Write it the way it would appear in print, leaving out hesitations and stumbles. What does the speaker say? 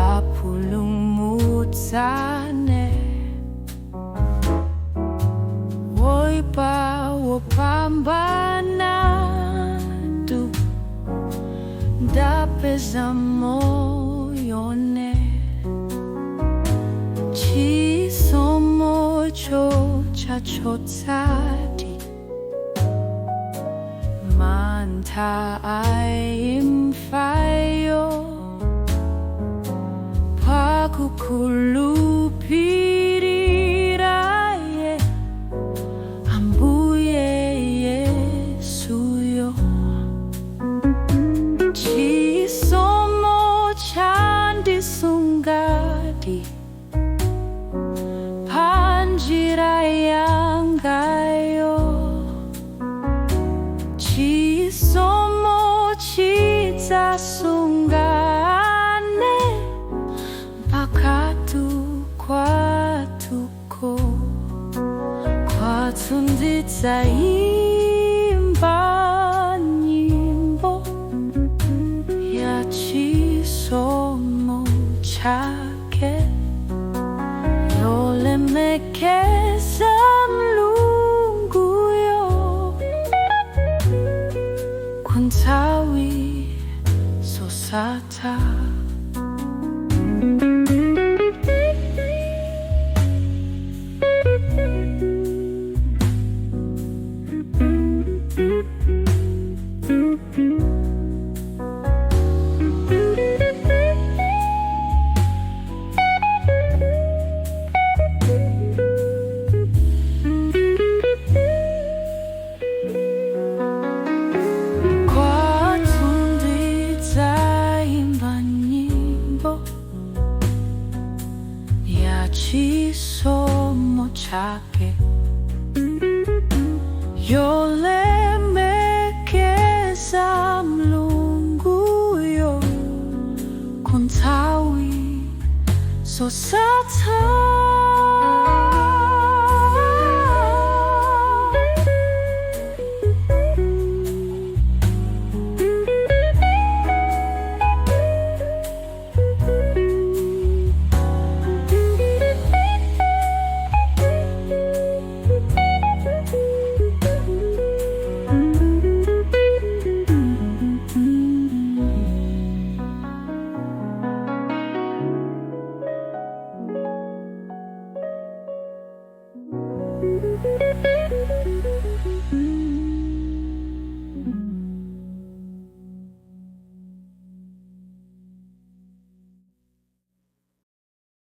Lapulumutsa ne. Woipa wopambanatu, ndapeza moyo ne. Chisomocho chachotsadi mantha a imfayo, pakukhulupirira ye, Ambuye Yesuyo. Chisomo chandisungadi panjira yangayo. Chisomo chidzasunga ne mpakatu kwathuko. Kwathu ndidzaimba nyimbo ya chisomo chake, yolemekeza Mlunguyo kunthawi zosatha. Kwathu ndidzaimba nyimbo ya chisomo chake, yolemekeza Mlunguyo kunthawi zosatha.